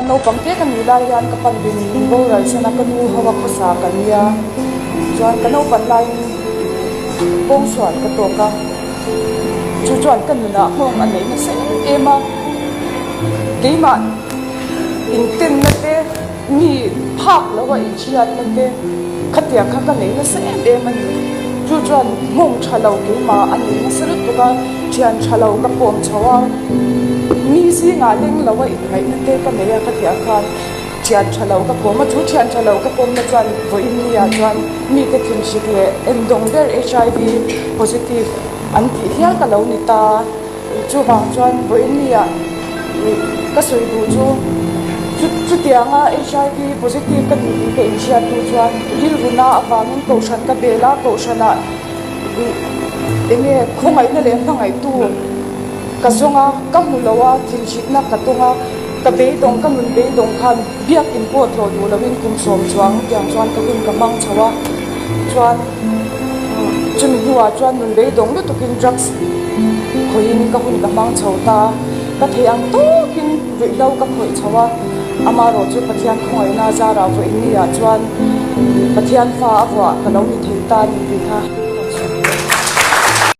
naupang te ka nih lai hian ka pan bin min boral san a, ka nu ho a khawsa kan nia. Chuan ka naupan laiin kawngsual ka tawk a, chu chuan ka nunah nghawng a neih nasa em em a. Keimah intenna te, mi phak lo a inhriatna te khatiang kha ka nei nasa em em a ni. Chu chuan nghawng tha lo keimah a nei nasa lutuk a, thian tha lo ka pawm chho a, mi zingah leng lo a inngaihna te ka nei a khatiang khan thian tha lo ka pawm a, chu thian tha lo ka pawmna chuan vawiin nia chuan mite thinhrik leh endawng ber HIV positive an tih hial ka lo ni ta. Chuvang chuan vawiin ka sawi duh chu chutianga HIV positive ka ni tih ka inhriat hnu chuan rilru na avangin kohhran ka bel a, kohhranah eng nge khawngaihna leh hmangaihtu ka zawng a, ka hmu lo a, thinhritna ka tawng a, ka beidawng ka nun beidawng khan biakin pawh tlawh duh loin kum sawm chuang tiang chuan ka hun ka hmang chho a, chuan chumi hnuah chuan nun beidawng lutukin drugs khawihin ka hun ka hmang chho ta, ka theih ang tawkin ruihhlo ka khawih chho a, amaherawh chu Pathian khawngaihna zarah vawiin ni ah chuan Pathian fa a vuah ka lo ni thei ta ni tih kha.